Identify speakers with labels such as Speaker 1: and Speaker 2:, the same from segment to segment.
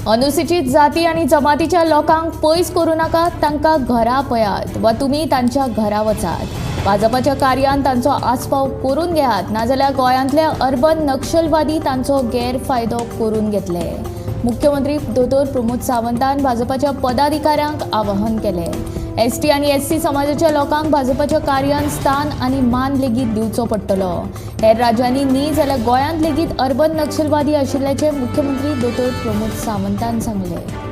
Speaker 1: अनुसूचित जाती आनी जमातीच्या लोकांक पयस करूं नाकात, तांकां घरा पयात वा तुमी तांच्या घरा वचात। भाजपाच्या कार्यान तांचो आस्पाव करून घेयात, नाजाल्यार गोंयांतले अर्बन नक्षलवादी तांचो गैरफायदो करून घेतले। मुख्यमंत्री दोतोर प्रमोद सावंतान भाजपाच्या पदाधिकाऱ्यांक आवाहन केलें। एसटी आनी एससी समाजाच्या लोकांक भाजपाच्या कार्यान स्थान आनी मान लेगीत दिवचो पडटलो। हेर राज्यांनी न्ही जाल्यार गोंयांत लेगीत अर्बन नक्षलवादी आशिल्ल्याचें मुख्यमंत्री दोतोर प्रमोद सावंतान सांगलें।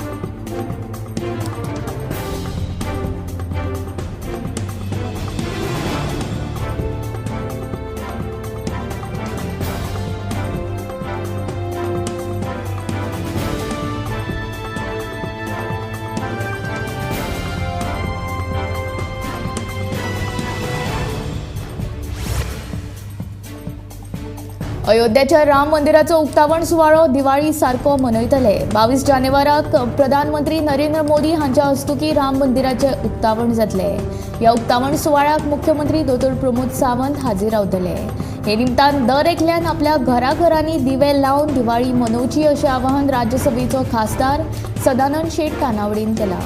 Speaker 1: अयोध्याच्या राम मंदिराचो उक्तावण सुवाळो दिवाळी सारको मनयतले। 22 जानेवाराक प्रधानमंत्री नरेंद्र मोदी हांच्या हस्तुकी राम मंदिराचें उक्तावण जातलें। ह्या उक्तावण सुवाळ्याक मुख्यमंत्री दोतोर प्रमोद सावंत हाजीर रावतले। हे निमतान दर एकल्यान आपल्या घराघरांनी दिवे लावन दिवाळी मनोवची अशें आवाहन राज्यसभेचो खासदार सदानंद शेट तानावडीन केलां।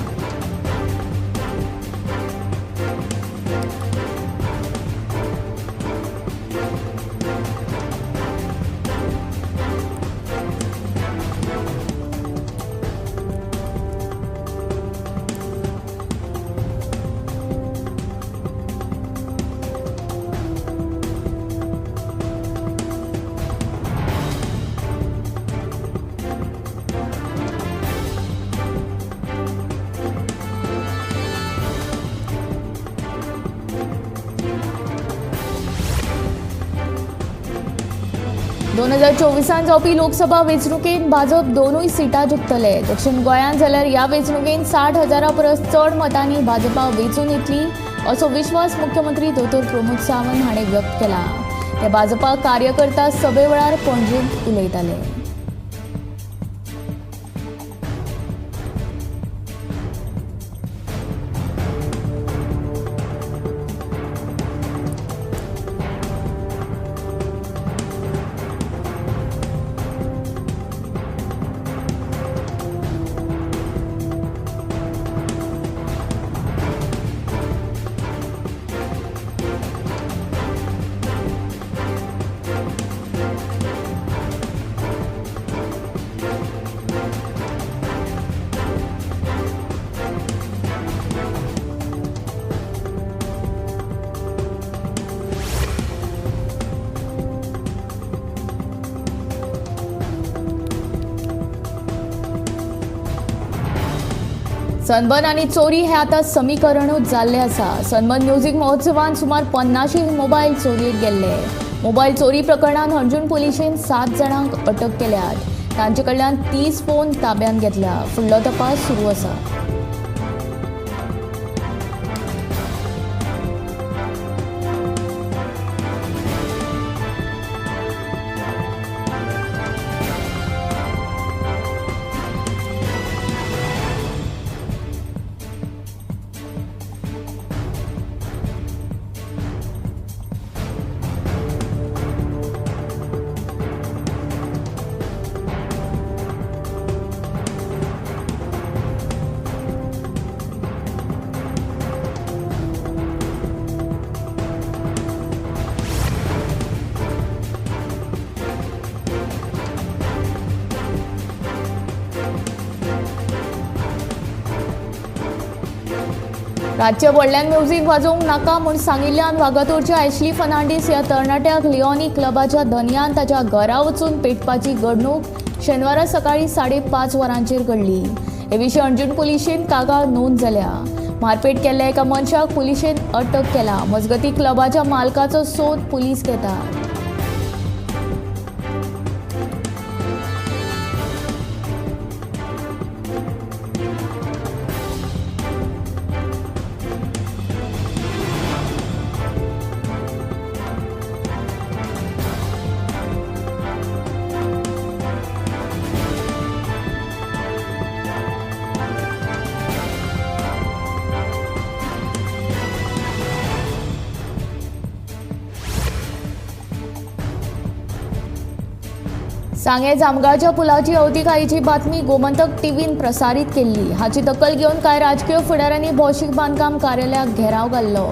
Speaker 1: दोन हजार चोवीसान जावपी लोकसभा वेंचणुकेंत भाजप दोनूय सिटां जिखतले। दक्षिण गोंयांत जाल्यार ह्या वेंचणुकेंत 60,000 परस चड मतांनी भाजपा वेंचून येतली असो विश्वास मुख्यमंत्री दोतोर प्रमोद सावंत हाणें व्यक्त केला। ते भाजपा कार्यकर्ता सभे वेळार पणजेंत उलयताले। सनबर्न आनी चोरी हे आतां समीकरणूच जाल्लें आसा। सनबर्न म्युझिक महोत्सवान सुमार 50 मोबायल चोरयेक गेल्ले। मोबायल चोरी प्रकरणान हणजूण पुलिशेन 7 जाणांक अटक केल्यात। तांचे कडल्यान 30 फोन ताब्यांत घेतल्या। फुडलो तपास सुरू आसा। रातचे व्हडल्यान म्युझिक वाजोवंक नाका म्हूण सांगिल्ल्यान वागातोरच्या एशली फर्नांडीस ह्या तरणाट्याक लिओनी क्लबाच्या धनयान ताच्या घरा वचून पेटपाची घडणूक शेनवारा सकाळी 5:30 वरांचेर घडली। हे विशीं हणजूण पुलिशेन कागाळ नोंद जाल्या। मारपेट केल्ल्या एका मनशाक पुलिशेन अटक केला। मजगतीं क्लबाच्या मालकाचो सोद पुलीस घेतात। सांगें जामगाळच्या पुलाची अवतिकायेची बातमी गोमंतक टीव्हीन प्रसारीत केल्ली. हाची दखल घेवन कांय राजकीय फुडाऱ्यांनी भौशीक बांदकाम कार्यालयाक घेराव घाल्लो.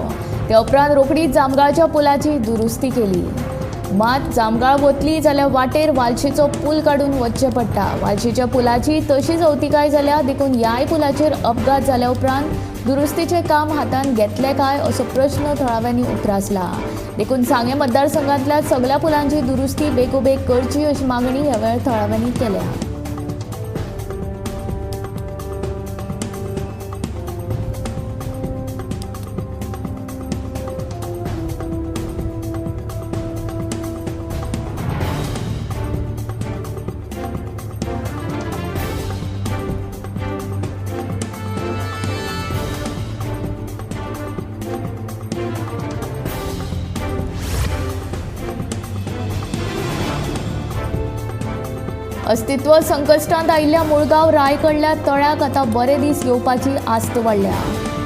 Speaker 1: ते उपरांत रोखडीच जामगाळच्या पुलाची दुरुस्ती केली. मात जामगाळ वतली जाल्यार वाटेर वालशेचो पूल काडून वचचें पडटा. वालशेच्या पुलाची तशीच अवतिकाय जाल्या देखून ह्याय पुलाचेर अपघात जाल्या उपरांत दुरुस्तीचें काम हातांत घेतलें काय असो प्रश्न थळाव्यांनी उप्रासला. देखून सांगें मतदारसंघांतल्या सगळ्या पुलांची दुरुस्ती बेगोबेग करची अशी मागणी ह्या वेळार थळाव्यांनी केल्या. अस्तित्व संकश्टांत आयिल्ल्या मुळगांव रायकडल्या तळ्याक आतां बरे दीस येवपाची आस्त वाडल्या.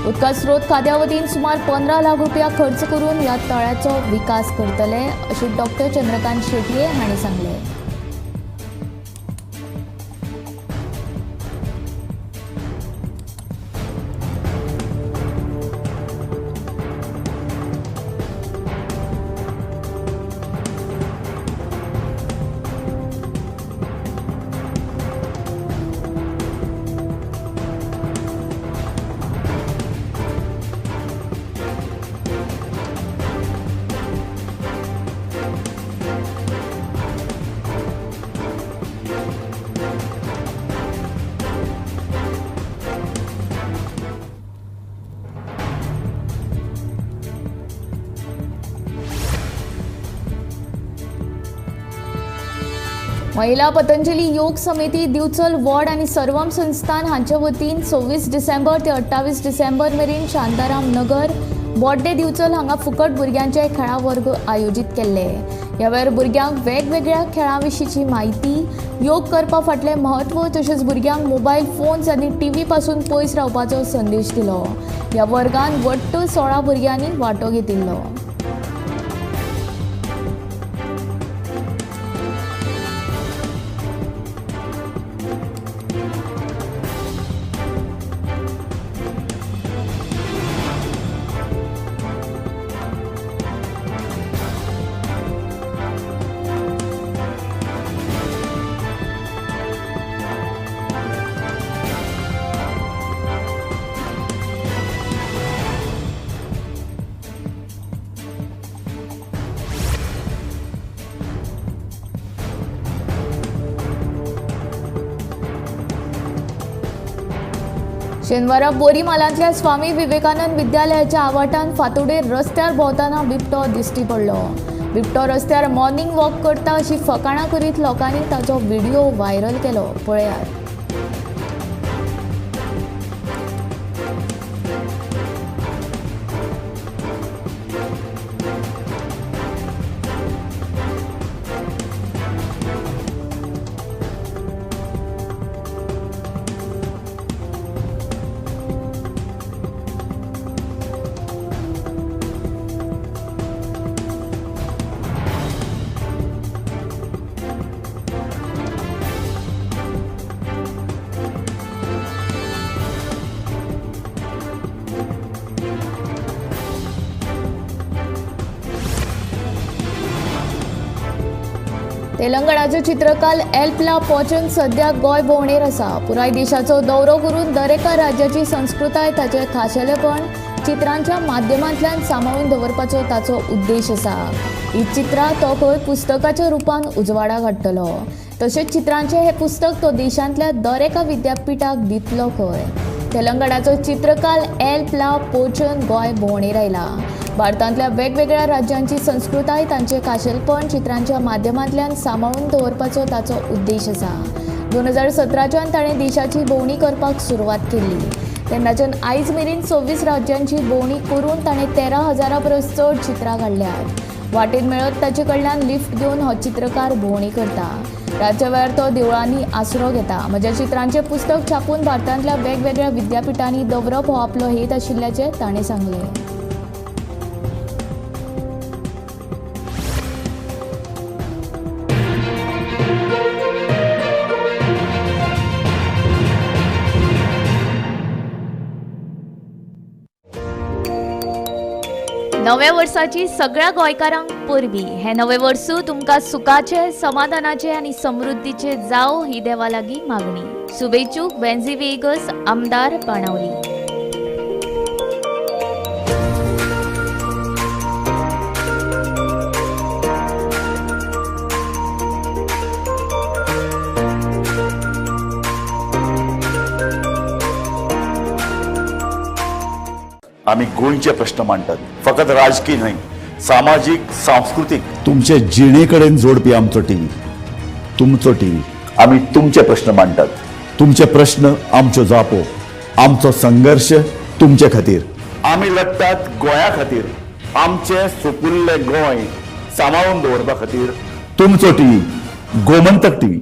Speaker 1: उदका स्रोत खात्या वतीन सुमार 15 लाख रुपया खर्च करून ह्या तळ्याचो विकास करतले अशें डॉक्टर चंद्रकांत शेटये हांणी सांगलें. महिला पतंजली योग समिती दिवचल वॉर्ड आनी सर्वम संस्थान हांचे वतीन 26 डिसेंबर ते 28 डिसेंबर मेरेन शांताराम नगर बोड्डे दिवचल हांगा फुकट भुरग्यांचे खेळां वर्ग आयोजीत केल्ले. ह्या वेळार भुरग्यांक वेगवेगळ्या खेळां विशींची म्हायती, योग करपा फाटलें म्हत्व तशेंच भुरग्यांक मोबायल फोन्स आनी टीव्ही पासून पयस रावपाचो संदेश दिलो. ह्या वर्गान वट्ट 16 भुरग्यांनी वांटो घेतिल्लो. शेनवारा बोरी म्हालांतल्या स्वामी विवेकानंद विद्यालयाच्या आवाठान फातोडेर रस्त्यार भोंवतना बिबटो दिश्टी पडलो. बिबटो रस्त्यार मॉर्निंग वॉक करता अशी फकाणां करीत लोकांनी ताचो व्हिडिओ व्हायरल केलो. पळयात. तेलंगणाचो चित्रकार एल्पला पोचन सध्या गोंय भोंवडेर आसा. पुराय देशाचो दौरो करून दरेका राज्याची संस्कृताय, ताचें खाशेलेपण चित्रांच्या माध्यमांतल्यान सांबाळून दवरपाचो ताचो उद्देश आसा. ही चित्रां तो खंय पुस्तकाच्या रुपान उजवाडाक हाडटलो. तशेंच चित्रांचें हें पुस्तक तो देशांतल्या दरेका विद्यापिठाक दितलो खंय. तेलंगणाचो चित्रकार एल्पला पोचन गोंय भोंवडेर आयला. भारतांतल्या वेगवेगळ्या राज्यांची संस्कृताय, तांचें खाशेलपण चित्रांच्या माध्यमांतल्यान सांबाळून दवरपाचो ताचो उद्देश आसा. 2017च्यान ताणें देशाची भोंवडी करपाक सुरवात केल्ली. तेन्नाच्यान आयज मेरेन 26 राज्यांची भोंवडी करून ताणें 13,000 परस चड चित्रां काडल्यात. वाटेर मेळत ताचे कडल्यान लिफ्ट घेवन हो चित्रकार भोंवडी करता. रातच्या वेळार तो देवळांनी आसरो घेता. म्हज्या चित्रांचें पुस्तक छापून भारतांतल्या वेगवेगळ्या विद्यापिठांनी दवरप हो आपलो हेत आशिल्ल्याचें ताणें सांगलें. नव्या वर्साची सगळ्या गोंयकारांक परबी. हे नवे वर्सू तुमकां सुखाचे, समाधानाचे आनी समृद्धीचे जावं ही देवा लागीं मागणी. शुभेच्छुक वेन्झी वेगस, आमदार बाणावली.
Speaker 2: आमी गोंयचे प्रश्न मांडटात, फकत राजकीय न्हय, सामाजीक, सांस्कृतीक, तुमचे जिणे कडेन जोडपी आमचो टीव्ही, तुमचो टीव्ही. आमी तुमचे प्रश्न मांडटात, तुमचे प्रश्न आमच्यो जापो, आमचो संघर्श तुमचे खातीर. आमी लडटात गोंया खातीर, आमचें सुपुल्लें गोंय सांबाळून दवरपा खातीर. तुमचो टीव्ही, गोमंतक टीव्ही.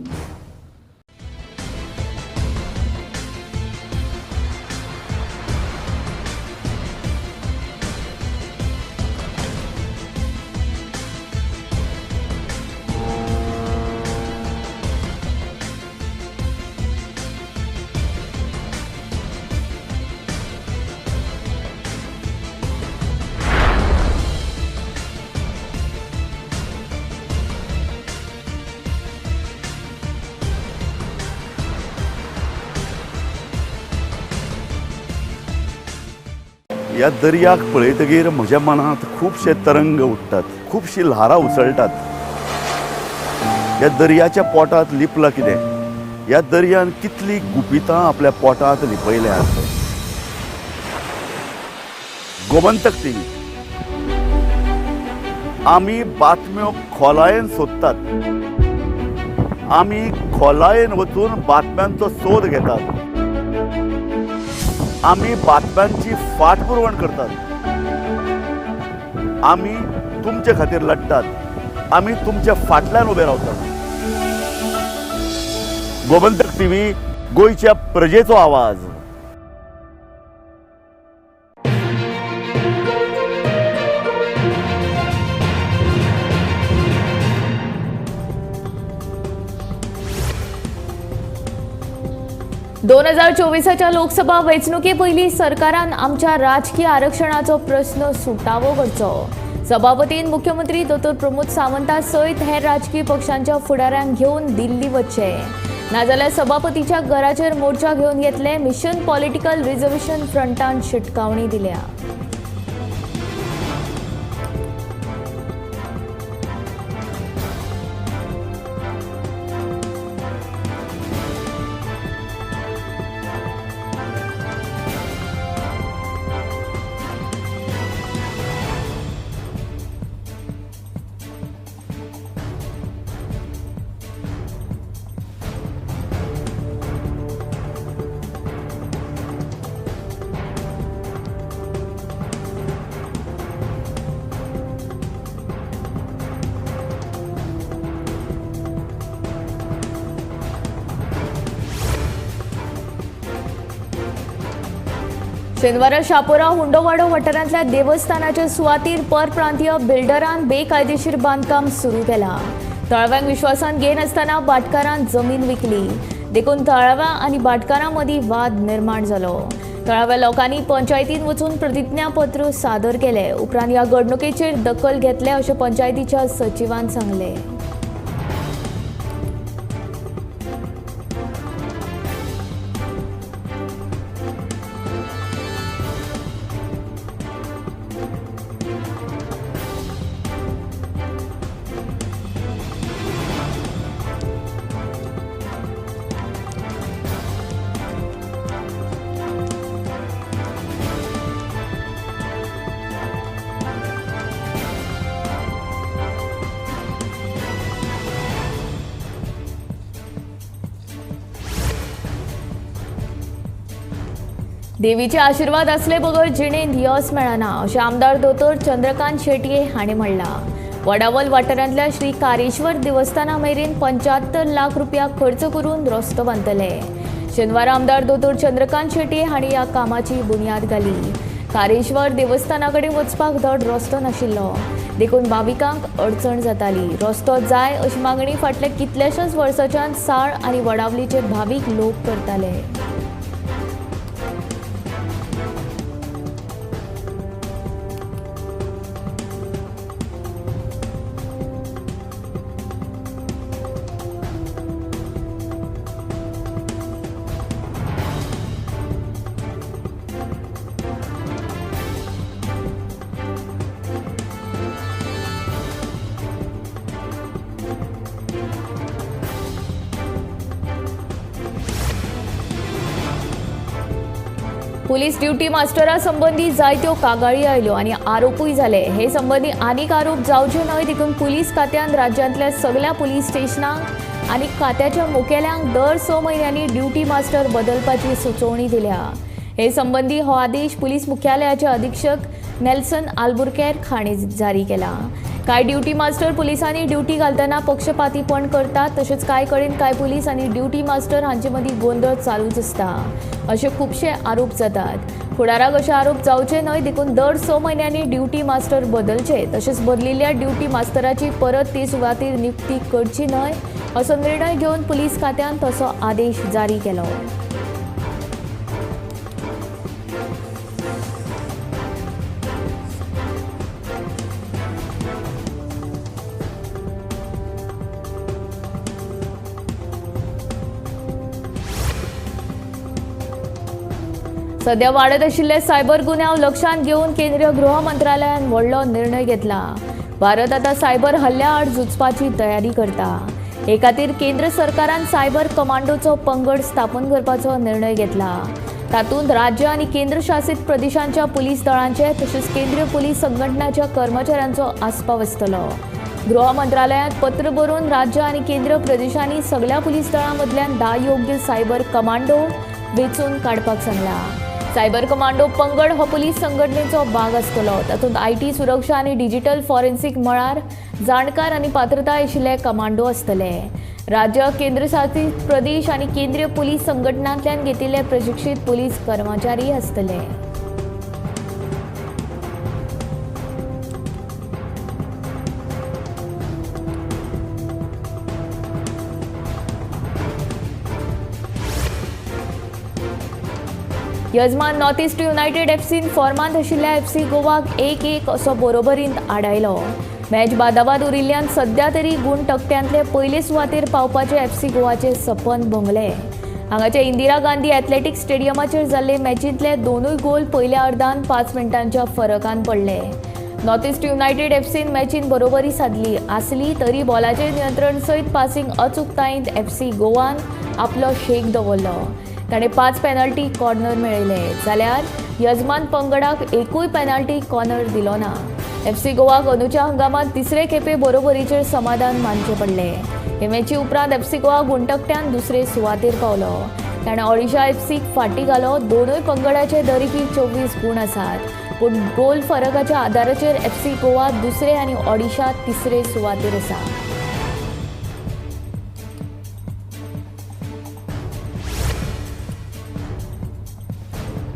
Speaker 2: ह्या दर्याक पळयतगीर म्हज्या मनांत खुबशे तरंग उठ्ठात, खुबशीं ल्हारां उसळटात. ह्या दर्याच्या पोटांत लिपलां कितें? ह्या दर्यान कितलीं गुपितां आपल्या पोटांत लिपयल्यांत? गोमंतक टीव्ही. आमी बातम्यो खोलायेन सोदतात, आमी खोलायेन वचून बातम्यांचो सोद घेतात, आमी बातम्यांची फाटपुरवण करतात, आमी तुमचे खातीर लडटात, आमी तुमच्या फाटल्यान उबे रावतात. गोमंतक टीव्ही, गोंयच्या प्रजेचो आवाज.
Speaker 1: दोन 2024च्या लोकसभा वेंचणुके पयलीं सरकारान आमच्या राजकीय आरक्षणाचो प्रस्न सुटावो करचो. सभापतीन मुख्यमंत्री दोतोर प्रमोद सावंता सयत हेर राजकीय पक्षांच्या फुडाऱ्यांक घेवन दिल्ली वचचें, नाजाल्यार सभापतीच्या घराचेर मोर्चा घेवन येतले. मिशन पॉलिटिकल रिझर्वेशन फ्रंटान शिटकावणी दिल्या. शेनवारा शापोरा हुंडोवाडो वाठारांतल्या देवस्थानाच्या सुवातीर परप्रांतीय बिल्डरान बेकायदेशीर बांदकाम सुरू केलां. थळाव्यांक विश्वासान घेनासतना भाटकारान जमीन विकली, देखून थळाव्या आनी भाटकारां मदीं वाद निर्माण जालो. थळाव्या लोकांनी पंचायतीन वचून प्रतिज्ञापत्र सादर केलें. उपरांत ह्या घडणुकेचेर दखल घेतले अशें पंचायतीच्या सचिवान सांगलें. देवीचे आशीर्वाद असले बगर जिणेंत यश मेळना अशें आमदार दोतोर चंद्रकांत शेटये हांणी म्हणलां. वडावल वाठारांतल्या श्री कारेश्वर देवस्थाना मेरेन 75 लाख रुपया खर्च करून रस्तो बांदतले. शेनवारा आमदार दोतोर चंद्रकांत शेटये हांणी ह्या कामाची बुन्याद घाली. कारेश्वर देवस्थाना कडेन वचपाक धड रस्तो नाशिल्लो, देखून भाविकांक अडचण जाताली. रस्तो जाय अशी मागणी फाटल्या कितल्याशाच वर्सांच्यान साळ आनी वडावलीचे भावीक लोक करताले. पुलीस ड्युटी मास्टरा संबंदी जायत्यो कागाळी आयल्यो आनी आरोपूय जाले. हे संबंदी आनीक आरोप जावचे न्हय देखून पुलीस खात्यान राज्यांतल्या सगळ्या पुलीस स्टेशनांक आनी खात्याच्या मुखेल्यांक दर 6 म्हयन्यांनी ड्युटी मास्टर बदलपाची सुचोवणी दिल्या. हे संबंदी हो आदेश पुलीस मुख्यालयाचे अधीक्षक नेल्सन आल्बुर्केर्क हांणी जारी केला. कांय ड्युटी मास्टर पुलिसांनी ड्युटी घालतना पक्षपातीपण करतात, तशेंच कांय कडेन कांय पुलीस आनी ड्युटी मास्टर हांचे मदीं गोंदळ चालूच आसता अशे खुबशे आरोप जातात. फुडाराक अशे आरोप जावचे न्हय देखून दर 6 म्हयन्यांनी ड्युटी मास्टर बदलचे, तशेंच बदलिल्ल्या ड्युटी मास्टराची परत ते सुवातेर नियुक्ती करची न्हय असो निर्णय घेवन पुलीस खात्यान तसो आदेश जारी केलो. सध्या वाडत आशिल्ले सायबर गुन्यांव लक्षांत घेवन केंद्रीय गृह मंत्रालयान व्हडलो निर्णय घेतला. भारत आतां सायबर हल्ल्या आड झुजपाची तयारी करता. हे खातीर केंद्र सरकारान सायबर कमांडोचो पंगड स्थापन करपाचो निर्णय घेतला. तातूंत राज्य आनी केंद्रशासीत प्रदेशांच्या पुलीस दळांचे तशेंच केंद्रीय पुलीस संघटनाच्या कर्मचाऱ्यांचो आस्पाव आसतलो. गृह मंत्रालयांत पत्र बरोवन राज्य आनी केंद्र प्रदेशांनी सगळ्या पुलीस दळां मदल्यान 10 योग्य सायबर कमांडो वेंचून काडपाक सांगला. सायबर कमांडो पंगड हो पुलीस संघटनेचो भाग आसतलो. तातूंत IT सुरक्षा आनी डिजिटल फॉरेन्सिक मळार जाणकार आनी पात्रताय आशिल्ले कमांडो आसतले. राज्य, केंद्रशासीत प्रदेश आनी केंद्रीय पुलीस संघटनांतल्यान घेतिल्ले प्रशिक्षीत पुलीस कर्मचारी आसतले. यजमान नॉर्थ ईस्ट युनायटेड एफसीन फॉर्मांत आशिल्ल्या एफसी गोवाक 1-1 असो बरोबरींत आडायलो. मॅच बादाबाद उरिल्ल्यान सध्या तरी गूण तकट्यांतले पयले सुवातेर पावपाचें एफसी गोवाचें सपन भंगलें. हांगाच्या इंदिरा गांधी एथलेटिक्स स्टेडियमाचेर जाल्ले मॅचींतले 2 गोल पयल्या अर्दान 5 मिनटांच्या फरकान पडले. नॉर्थ ईस्ट युनायटेड एफसीन मॅचीन बरोबरी सादली आसली तरी बॉलाचेर नियंत्रण सयत पासिंग अचूकतायेंत एफसी गोवान आपलो शेक दवरलो. ताणें 5 पेनल्टी कॉर्नर मेळयले, जाल्यार यजमान पंगडाक 1 पेनल्टी कॉर्नर दिलो ना. एफसी गोवाक अंदूच्या हंगामांत तिसरे खेपे बरोबरीचेर समाधान मानचें पडलें. हे मॅची उपरांत एफसी गोवा गुणतकट्यान दुसरे सुवातेर पावलो. ताणें ओडिशा एफसीक फाटीं घालो. 2 पंगडाचे दरेकी 24 गूण आसात, पूण गोल फरकाच्या आदाराचेर एफसी गोवा दुसरे आनी ओडिशा तिसरे सुवातेर आसा.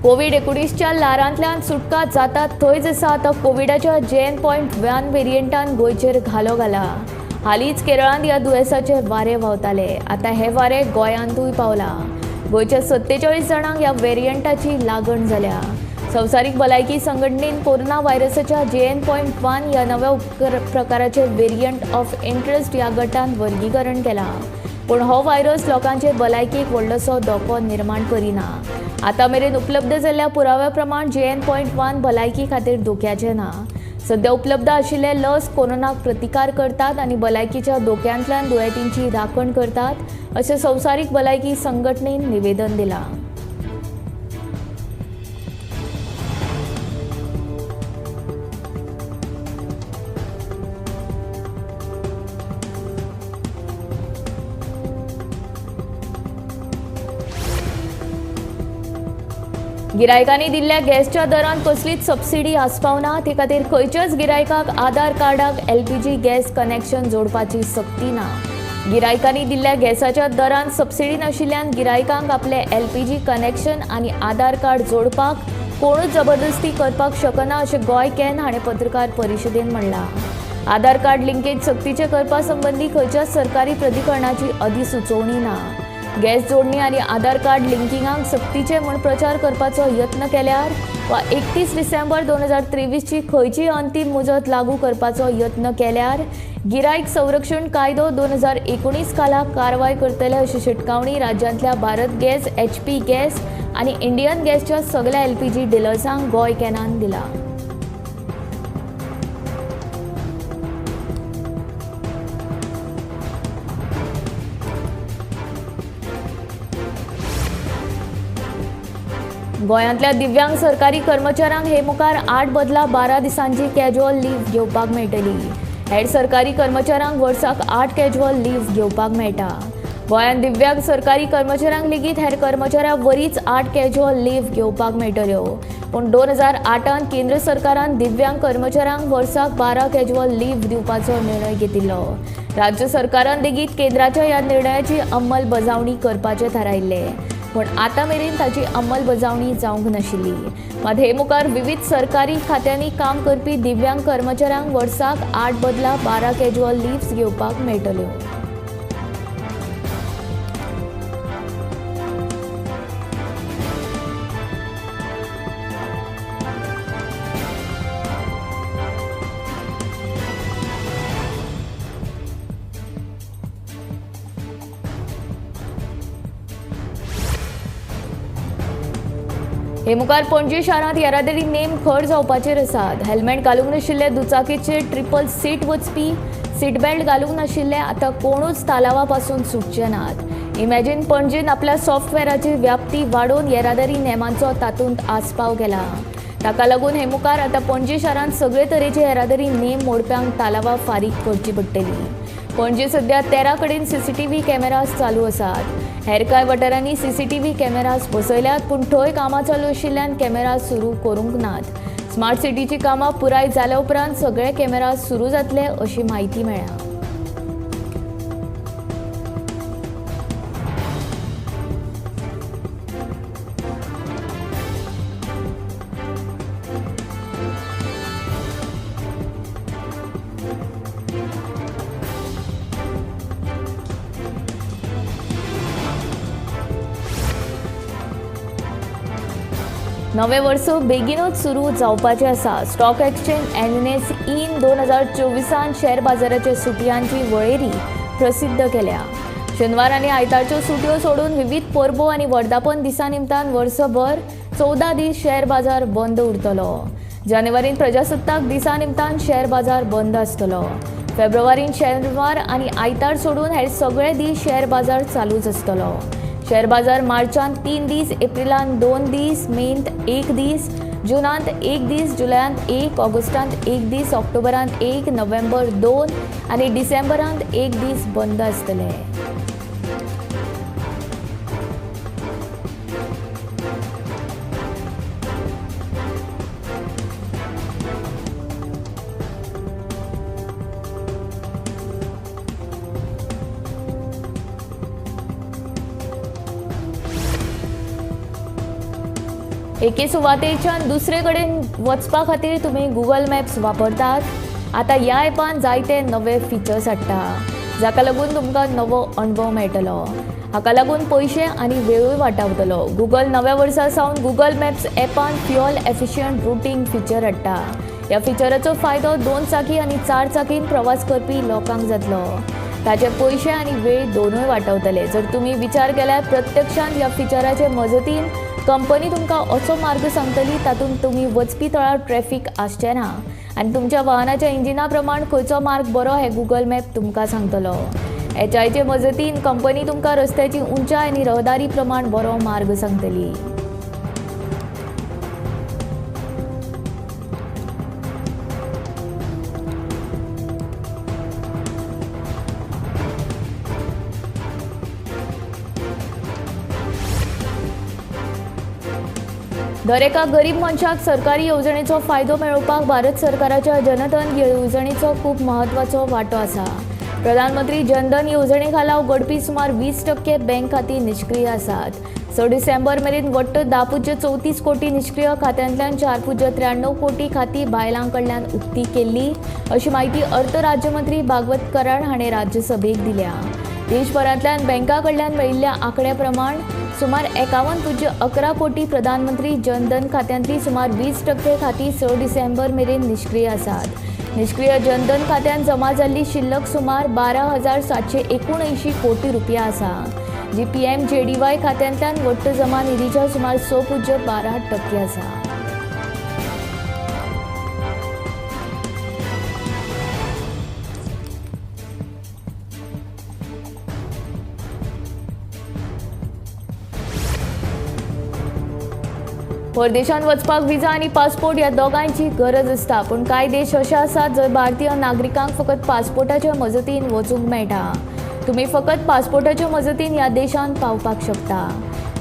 Speaker 1: कोवीड-19च्या ल्हारांतल्यान सुटका जाता थंयच आसा. आतां कोविडाच्या JN.1 वेरियंटान गोंयचेर घालो घाला. हालींच केरळांत ह्या दुयेंसाचे वारे व्हांवताले, आतां हे वारे गोंयांतूय पावला. गोंयच्या 47 जाणांक ह्या वेरियंटाची लागण जाल्या. संवसारीक भलायकी संघटनेन कोरोना व्हायरसाच्या JN.1 ह्या नव्या प्रकाराचे वेरियंट ऑफ इंट्रस्ट ह्या गटांत वर्गीकरण केलां. पूण हो व्हायरस लोकांचे भलायकेक व्हडलोसो धोको निर्माण करिना. आतां मेरेन उपलब्ध जाल्ल्या पुराव्या प्रमाण JN.1 भलायकी खातीर धोक्याचें ना. सध्या उपलब्ध आशिल्ले लस कोरोनाक प्रतिकार करतात आनी भलायकीच्या धोक्यांतल्यान दुयेंतींची राखण करतात अशें संवसारीक भलायकी संघटनेन निवेदन दिलां. गिरायकांनी दिल्ल्या गॅसच्या दरांत कसलीच सबसिडी आस्पावना. ते खातीर खंयच्याच गिरायकाक आधार कार्डाक एलपीजी गॅस कनेक्शन जोडपाची सक्ती ना. गिरायकांनी दिल्ल्या गॅसाच्या दरांत सबसिडी नाशिल्ल्यान गिरायकांक आपले एलपीजी कनेक्शन आनी आधार कार्ड जोडपाक कोणूच जबरदस्ती करपाक शकना अशें गोंय can हाणें पत्रकार परिशदेन म्हणलां. आधार कार्ड लिंकेज सक्तीचें करपा संबंदी खंयच्याच सरकारी प्राधिकरणाची अधिसुचोवणी ना. गॅस जोडणी आनी आधार कार्ड लिंकिंगाक सक्तीचे म्हूण प्रचार करपाचो यत्न केल्यार वा 31 डिसेंबर 2023ची खंयचीय अंतीम मुजत लागू करपाचो यत्न केल्यार गिरायक संरक्षण कायदो 2019 खाला कारवाय करतले अशी शिटकावणी राज्यांतल्या भारत गॅस, HP gas आनी इंडियन गॅसच्या सगळ्या एलपीजी डिलर्सांक गोंय कॅनान दिला. गोंयांतल्या दिव्यांग सरकारी कर्मचाऱ्यांक हे मुखार 8 बदला 12 दिसांची कॅज्युअल लीव घेवपाक मेळटली. हेर सरकारी कर्मचाऱ्यांक वर्साक 8 कॅज्युअल लीव घेवपाक मेळटा. गोंयांत दिव्यांग सरकारी कर्मचाऱ्यांक लेगीत हेर कर्मचाऱ्यां वरीच 8 कॅज्युअल लीव घेवपाक मेळटल्यो. पूण 2008 केंद्र सरकारान दिव्यांग कर्मचाऱ्यांक वर्साक 12 कॅज्युअल लीव दिवपाचो निर्णय घेतिल्लो. राज्य सरकारान लेगीत केंद्राच्या ह्या निर्णयाची अंमलबजावणी करपाचें थारायिल्लें, पूण आतां मेरेन ताची अंमलबजावणी जावंक नाशिल्ली. मात हे मुखार विविध सरकारी खात्यांनी काम करपी दिव्यांग कर्मचाऱ्यांक वर्साक 8 बदला 12 कॅज्युअल लिव्स घेवपाक मेळटल्यो. हे मुखार पणजी शारांत येरादारी नेम खर जावपाचेर आसात. हेल्मेट घालूंक नाशिल्ले दुचाकीचेर ट्रिपल सीट वचपी, सीटबेल्ट घालूंक नाशिल्ले आतां कोणूच तालावा पासून सुटचे नात. इमॅजीन पणजेन आपल्या सॉफ्टवॅराची व्याप्ती वाडोवन येरादारी नेमांचो तातूंत आस्पाव केला. ताका लागून हे मुखार आतां पणजी शारांत सगळे तरेचे येरादारी नेम मोडप्यांक तालावा फारीक करची पडटली. पणजे सध्या 13 कडेन सीसीटीव्ही कॅमेराज चालू आसात. हेर कांय वाठारांनी सीसीटीव्ही कॅमेराज बसयल्यात, पूण थंय कामां चालू आशिल्ल्यान कॅमेरा सुरू करूंक नात. स्मार्ट सिटीची कामां पुराय जाल्या उपरांत सगळे कॅमेरा सुरू जातले अशी म्हायती मेळ्ळ्या. नवें वर्स बेगीनूच सुरू जावपाचें आसा. स्टॉक एक्सचेंज एनएसईन 2024 शेअर बाजाराच्या सुटयांची वळेरी प्रसिद्ध केल्या. शेनवार आनी आयतारच्यो सुटयो सोडून विविध परबो आनी वर्धापन दिसा निमतान वर्सभर 14 दीस शेअर बाजार बंद उरतलो. जानेवारीन प्रजासत्ताक दिसा निमतान शेअर बाजार बंद आसतलो. फेब्रुवारीन शेनवार आनी आयतार सोडून हेर सगळे दीस शेअर बाजार चालूच आसतलो. शेअर बाजार मार्चांत 3 दीस, एप्रिलांत 2 दीस, मेंत 1 दीस, जुनांत 1 दीस, जुलयांत 1, ऑगस्टांत 1 दीस, ऑक्टोबरांत 1, नोव्हेंबर 2 आनी डिसेंबरांत 1 दीस बंद आसतले. एके सुवातेच्यान दुसरे कडेन वचपा खातीर तुमी गुगल मॅप्स वापरतात. आतां ह्या ॲपान जायते नवे फिचर्स हाडटा, जाका लागून तुमकां नवो अणभव मेळटलो. हाका लागून पयशे आनी वेळूय वाटावतलो. गुगल नव्या वर्सा सावन गुगल मॅप्स ॲपान फ्युअल एफिशियंट रुटींग फिचर हाडटा. ह्या फिचराचो फायदो 2 चाकी आनी 4 चाकीन प्रवास करपी लोकांक जातलो. ताचे पयशे आनी वेळ दोनूय वाटावतले. जर तुमी विचार केल्यार प्रत्यक्षांत ह्या फिचराचे मजतीन कंपनी तुमकां असो मार्ग सांगतली तातूंत तुमी वचपी थळार ट्रॅफिक आसचें ना आनी तुमच्या वाहनाच्या इंजिना प्रमाण खंयचो मार्ग बरो हें गुगल मॅप तुमकां सांगतलो. एचआयचे मजतीन कंपनी तुमकां रस्त्याची उंचाय आनी रहदारी प्रमाण बरो मार्ग सांगतली. दरेका गरीब मनशाक सरकारी येवजणेचो फायदो मेळोवपाक भारत सरकाराच्या जनधन येवजणेचो खूब म्हत्वाचो वांटो आसा. प्रधानमंत्री जनधन येवजणे खाला उगडपी सुमार 20% बँक खातीं निश्क्रीय आसात. 6 डिसेंबर मेरेन वट्ट 10.34 कोटी निश्क्रीय खात्यांतल्यान 4.93 कोटी खातीं बायलां कडल्यान उक्ती केल्ली अशी म्हायती अर्थ राज्यमंत्री भागवत कराड हाणें राज्यसभेक दिल्या. देशभरांतल्यान बँकां कडल्यान मेळिल्ल्या आंकड्या प्रमाण सुमार 51.11 कोटी प्रधानमंत्री जनधन खात्यांतली सुमार 20% खातीं 6 डिसेंबर मेरेन निश्क्रीय आसात. निश्क्रीय जनधन खात्यांत जमा जाल्ली शिल्लक सुमार 12,779 कोटी रुपया आसा, जी PMJDY खात्यांतल्यान वट्ट जमा निधीच्या सुमार 6.12% आसा. परदेशांत वचपाक विजा आनी पासपोर्ट ह्या दोगांयची गरज आसता, पूण कांय देश अशे आसात जंय भारतीय नागरिकांक फकत पासपोर्टाच्या मजतीन वचूंक मेळटा. तुमी फकत पासपोर्टाच्या मजतीन ह्या देशांत पावपाक शकता.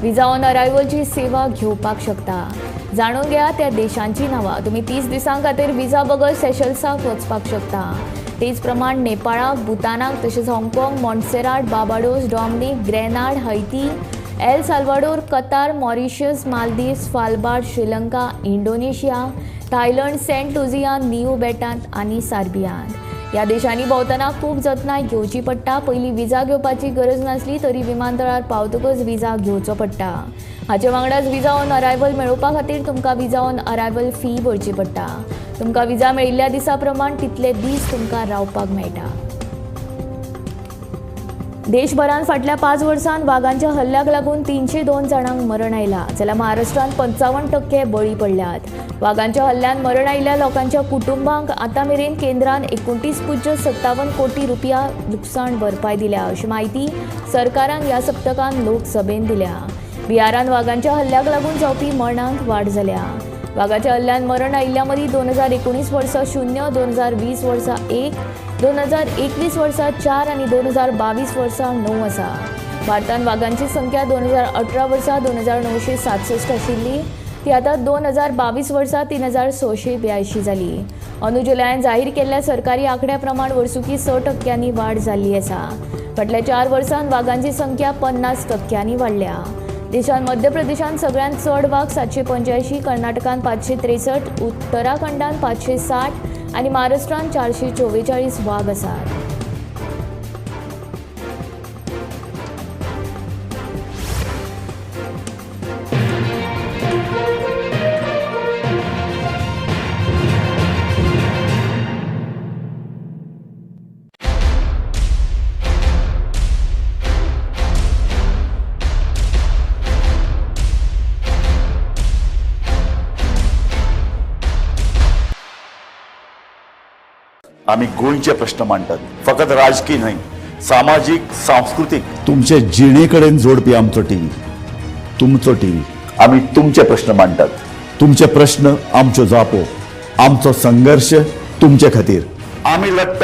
Speaker 1: विजा ऑन अरायवलची सेवा घेवपाक शकता. जाणून घेया त्या देशांची नांवां. तुमी 30 दिसां खातीर विजा बगर सेशल्साक वचपाक शकता. तेच प्रमाण नेपाळाक, भूतानाक, तशेंच हाँगकाँग, Montserrat, Barbados, Dominica, Grenada, Haiti, El Salvador, Qatar, Mauritius, Maldives, Svalbard, Sri Lanka, Indonesia, Thailand, Saint Lucia, Niue बेटांत आनी सार्बियांत. ह्या देशांनी भोंवतना खूब जतनाय घेवची पडटा. पयलीं विजा घेवपाची गरज नासली तरी विमानतळार पावतकच विजा घेवचो पडटा. हाचे वांगडाच विजा ऑन अरायवल मेळोवपा खातीर तुमकां विजा ऑन अरायवल फी भरची पडटा. तुमकां विजा मेळिल्ल्या दिसा प्रमाण तितले दीस तुमकां रावपाक मेळटा. देशभरांत फाटल्या 5 वर्सांत वागांच्या हल्ल्याक लागून 302 जाणांक मरण आयलां, जाल्यार महाराष्ट्रांत 55% बळी पडल्यात. वागांच्या हल्ल्यांत मरण आयिल्ल्या लोकांच्या कुटुंबांक आतां मेरेन केंद्रान 29.57 कोटी रुपया लुकसाण भरपाय दिल्या, अशी म्हायती सरकारान ह्या सप्तकांत लोकसभेन दिल्या. बिहारांत वागांच्या हल्ल्याक लागून जावपी मरणांत वाड जाल्या. वागाच्या हल्ल्यांत मरण आयिल्ल्या मदीं 2019 वर्सा 0, 2020 वर्सा 1, 2021 वर्सा 4 आनी 2022 वर्सा 9 आसा. भारतांत वागांची संख्या 2018 वर्सा 2967 आशिल्ली, ती आतां 2022 वर्सा 3682 जाली. अंदू जुलयान जाहीर केल्ल्या सरकारी आंकड्या प्रमाण वर्सुकी 6% वाड जाल्ली आसा. फाटल्या 4 वर्सांत वागांची संख्या 50% वाडल्या. देशांत मध्य प्रदेशांत सगळ्यांत चड वाग 785, कर्नाटकांत 563, उत्तराखंडांत 560 आनी महाराष्ट्रांत 444 वाग आसात.
Speaker 2: आमी गोंयचे प्रश्न मांडटात, फकत राजकी न्हय, सामाजीक, सांस्कृतीक, तुमचे जिणे कडेन जोडपी आमचो टीव्ही, तुमचो टीव्ही. आमी तुमचे प्रश्न मांडटात, तुमचे प्रश्न आमच्यो जापो, आमचो संघर्श तुमचे खातीर. आमी लढटा.